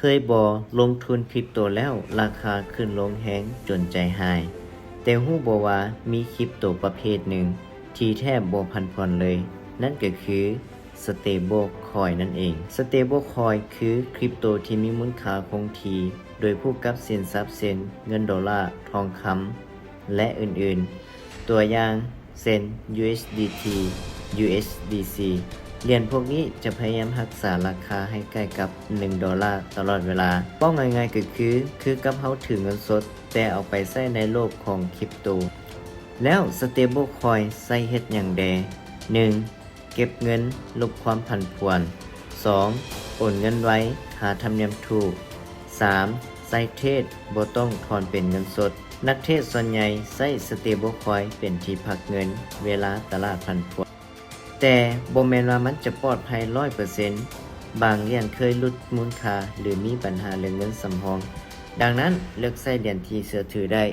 ເຄີຍບໍ່ ລົງທຶນຄຣິບໂຕແລ້ວ ລາຄາຂຶ້ນລົງແຮງຈົນໃຈຫາຍ. ແຕ່ຮູ້ບໍ່ວ່າມີຄຣິບໂຕປະເພດໜຶ່ງທີ່ແທບບໍ່ຜັນຜວນເລີຍ, ນັ້ນກໍຄື Stablecoin ນັ້ນເອງ. Stablecoin ຄືຄຣິບໂຕທີ່ມີມູນຄ່າຄົງທີ່ ໂດຍຜູກກັບສິນຊັບເຊັ່ນ ເງິນໂດລາ, ທອງຄຳ ແລະ ອື່ນໆ. ຕົວຢ່າງເຊັ່ນ USDT, USDC. ຫຼຽນພວກນີ້ຈະພະຍາຍາມຮັກສາລາຄາໃຫ້ໃກ້ກັບໜຶ່ງໂດລາຕະຫຼອດເວລາ. ເວົ້າງ່າຍໆກໍຄື ຄືກັບເຮົາຖືເງິນສົດ ແຕ່ເອົາໄປໃຊ້ໃນໂລກຂອງຄຣິບໂຕ. ແລ້ວ Stablecoin ໃຊ້ເຮັດຫຍັງແດ່? ໜຶ່ງ ເກັບເງິນ ລົບຄວາມຜັນຜວນ. ສອງ ໂອນເງິນໄວ ຄ່າທຳນຽມຖືກ. ສາມ ໃຊ້ເທຣດ ບໍ່ຕ້ອງຖອນເປັນເງິນສົດ. ນັກເທຣດສ່ວນໃຫຍ່ໃຊ້ Stablecoin ເປັນທີ່ພັກເງິນເວລາຕະຫຼາດຜັນຜວນ. ແຕ່ບໍ່ແມ່ນວ່າມັນຈະປອດໄພຮ້ອຍເປີເຊັນ. ບາງຫຼຽນເຄີຍຫຼຸດມູນຄ່າ ຫຼື ມີບັນຫາເລື່ອງເງິນສຳຮອງ. ດັ່ງນັ້ນ, ເລືອກໃຊ້ຫຼຽນທີ່ເຊື່ອຖືໄດ້